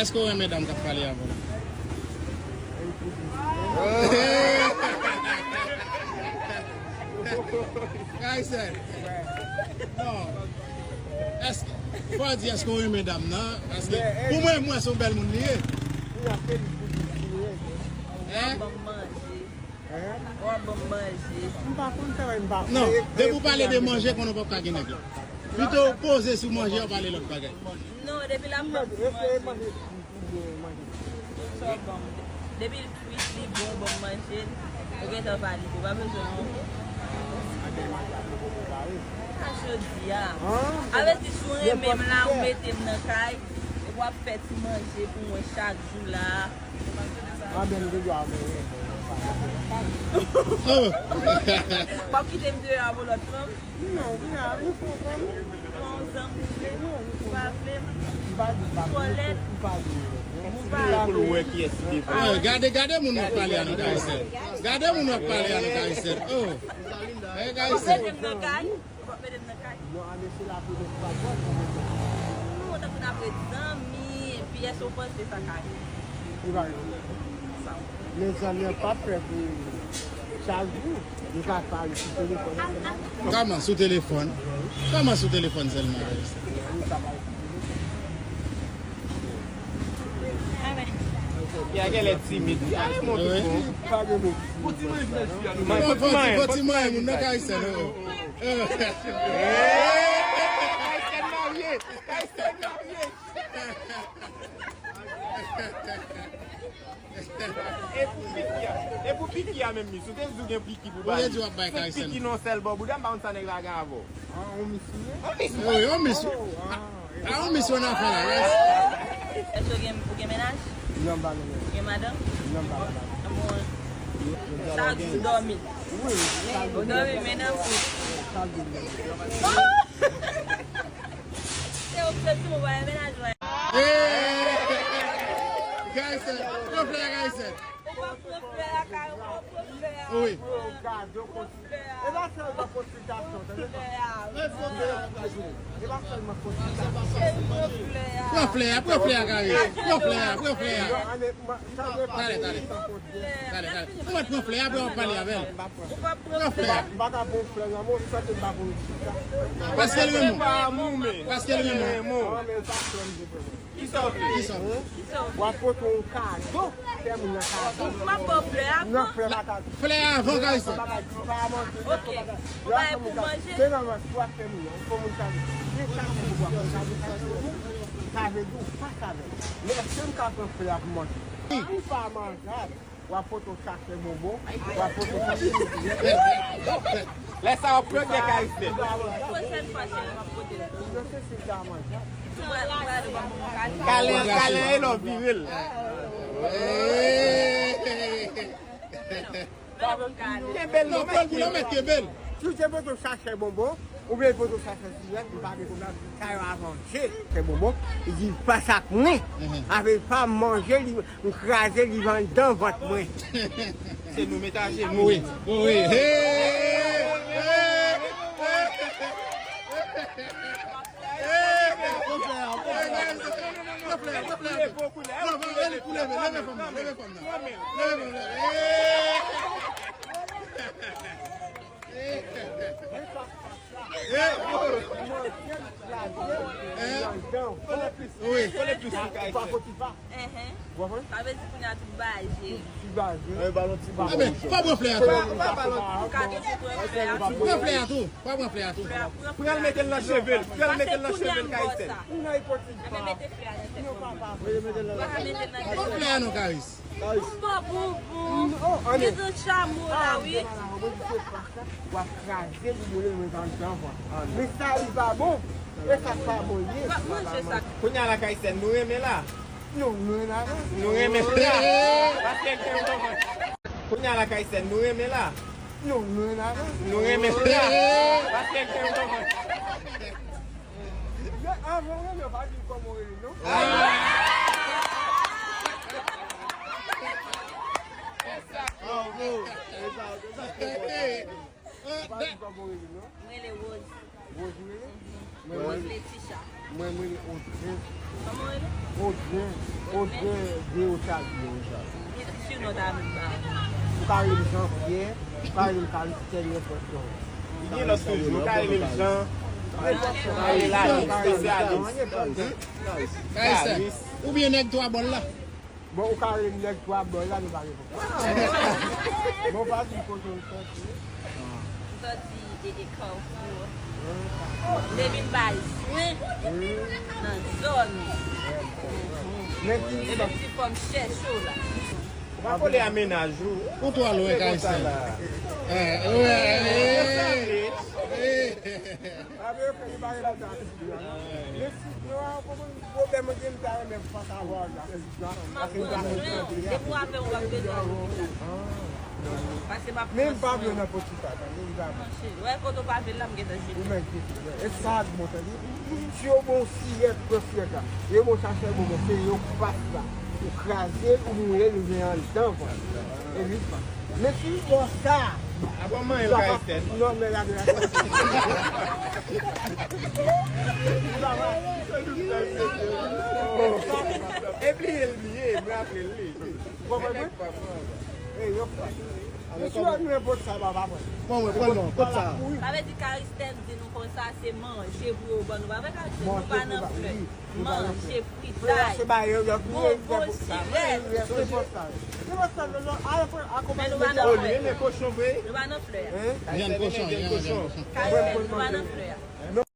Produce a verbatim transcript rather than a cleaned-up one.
Èske w renmen dam k ap pale avè w? Kaysen. Non. Èske, fò w di èske w renmen dam nan? Paske pou mwen, mwen se yon bèl moun li ye. Hein? Ou ap ban m manje. M pa konn travay, m pa. Non, depi w pale de manje, konnen w p ap ka gen nèg la. Pito w poze sou manje, w pale lòt bagay. Non, depi l ap ban m manje. Sa w ban m. Depi l kwit, li bon, ban m manje l. Ou gentan valide, ou pa bezwen non. A jodi a. Avèti si w renmen m la, ou mete m nan kay, epi w ap fè ti manje pou mwen chak jou la. Mwen menm, m te dwe ap mwen renmen. W ap kite m deyò a pou lòt fanm? Non, m la, nou se yon zanmi. Pran yon zanmi vle. Non, nou se yon zanmi. Ou pa vle m? M pa di m pa vle. Twò lèd. M pa vle. Ou pa vle. Pou l wè kiyès ki devan. Gade, gade moun w ap pale a nan Kaysen. Gade moun w ap pale a nan Kaysen. Oh. Hey, Kaysen. Mete m nan kay. Ou p ap mete m nan kay? Non, ale se la pou nou pa pran pou mete. Non, tankou n ap ret zanmi, epi èske w panse sa ka rive? Li pa rive. Men zanmi an p ap fè pou chak jou, nou ka pale sou telefòn. Kòman sou telefòn? Kòman sou telefòn sèlman? Pi a genlè timid. Wi. Fò ti manyen, fò ti manyen, moun nan Kaysen, oh. Kaysen marye! Kaysen marye! E pou piki a, e pou piki a menm, mi, si w te di w gen piki pou bay, se piki nan sèl bò bouda, m pa konn sa nèg la gen avè w. An, on misye? On misye. Wi, on misye. A, on misye nan afè la, yes. Èske w gen, ou gen mennaj? Non, m pa gen mennaj. Ou gen madanm? Non, m pa gen madanm. Bon, sa w di, w dòmi? Wi, ou dòmi, men nan kou. Sa w di, m dòmi. Se ou, se tou, ou pa gen mennaj, wè. Hey! Kaysen, pran flè a, Kaysen. Ou pa pran flè a, Kay, ou pa pran flè a. Wi. Pran flè a. E pa sèlman konsiltasyon, tande sa. E pa sèlman konsiltasyon. Pran flè a, pran flè a, Kay. Pran flè a, pran flè a. Talè, talè. Talè, talè. Ou mèt pran flè a, apre w ap pale avè l. Pran flè a. M pa ka pran flè nan men w, sa te pa konn di sa. Paske l renmen w. Paske l renmen w. An, men sa flè m te pran. Kisa w vle? Kisa w vle? W ap pote yon kado, fè moun nan kado. M ap ba w flè a. Non, flè pa kado. Flè a avan Kaysen. Bagay ki pa manje. Ok. Ou bay pou manje? Se nòmal, si w ap fè moun nan, fò moun sa vle. Men sa se pou w ap fè, sa vle di ou pa sa vle. Men èske m ka pran flè a pou manje? Li pa manjab. W ap pote yon sachè bonbon, w ap pote yon sachè. Lè sa w ap pran kèk ayisyen. Pwochèn fwa, cheri, m ap pote l pou ou. Kalen, kalen, e lè w vire l. Kenbe l non, mèt kenbe l. Si w te pote yon sachè bonbon, oubyen l pote yon sachè sigarèt, li pa gen pwoblèm. Sa yo avanse, se bonbon. Li di, pase ak mwen. Apre li pa manje, li, m kraze li anndan vant mwen. Se nou met ajenou. Wi, wi. Hey! Hey! Pran flè a, pran flè a. Pran flè a, pran flè a. Non, non, leve, leve fanm nan, leve fanm nan. Leve fanm nan. Hey! Wi. Sa vle di kounye a tout baje. Enben, pa pran flè a tou. Ou ka gen pou pran flè a tou. Pran flè a tou. Pran l mete l nan cheve l. Pran l mete l nan cheve l, Kaysen. Enben, mete flè a nan tèt. Pran flè a non, Kaysen. Ou pa bon, bon. Li gen chamo la, wi. W ap kraze li, boule l, mwen pa antre anvan. Men sa li pa bon, e sa k pa bon li ye. W ap manje sa. Kounye a la, Kaysen, nou renmen la? Non, nou renmen la. Nou renmen la. Paske l te yon konprann. Kounye a la, Kaysen, nou renmen la? Non, nou renmen la. Nou renmen la. Paske l te yon konprann. Avan w renmen, w pa di m kòman w rele, non? W pa di m kòman w rele, non? Mwen rele Rose. Rose ou rele? Mwen, mwen, Rose Letitia. Mwen, mwen rele Odren. Kòman w rele? Odren. Odre de Otavi, Otavi. Surnom ta vin ba ou. Ou ka rele m Jean Pierre, ou ka rele m Calixte, nenpòt non. Li gen lòt toujou, ou ka rele m Jean, ou ka rele Alex, spesyalis. Kalis. Oubyen nèg twa bòl la. Bon, ou ka rele m nèg twa bòl la, nou pa gen pwoblèm. Bon, pa di kote ou sòti. Sòti e, e Carrefour. Te vin bay swen nan zòn. Men ki... E ti fòm chèche w la. Ou pa kole a mennaj ou. Ou twò lwen, Kalis. Eh, wè, eh, eh. Pablo, li pa reponn sa. Men si yo a konprann pwoblèm mwen gen, m ta renmen fas a fas la. Depi w avè w, w ap bezwen al lopital. Pase m ap pran swen. Men m pa vle nan poti sa, tande, li pa bon. Wè, kote w pa vle la, m gentan jete. Ou menm ki vle. E sa k bon, tande. Si yo bon siyèt, pran siyèt la. Yo bon sachè, bon, bon, se yo k fas la. Ou kraze, ou mouye, nou gen anndan, vwa. E li pa. Men si bò sa. Apa w manyen l, Kalis? Non, men la de la. E bliye l bliye, m raple l li. Bon, mwen, mwen. E yo pa. Mesye yo, nou e pot sa, papa, mwen. Bon, mwen, pran non, pot sa. Sa vle di Kalis te di nou konsa, se manje pou yo ban nou. Pa vre, Kalis, nou pa nan flè. Manje, fritay. Flè, se ba yo, yo, yo, bonbon, sirèt. Se pot sa. Se pot sa, non, non, a, a, men nou pa nan flè. Li renmen kochon vre. Nou pa nan flè. Hein? Vyann kochon, vyann kochon. Kalis, nou pa nan flè.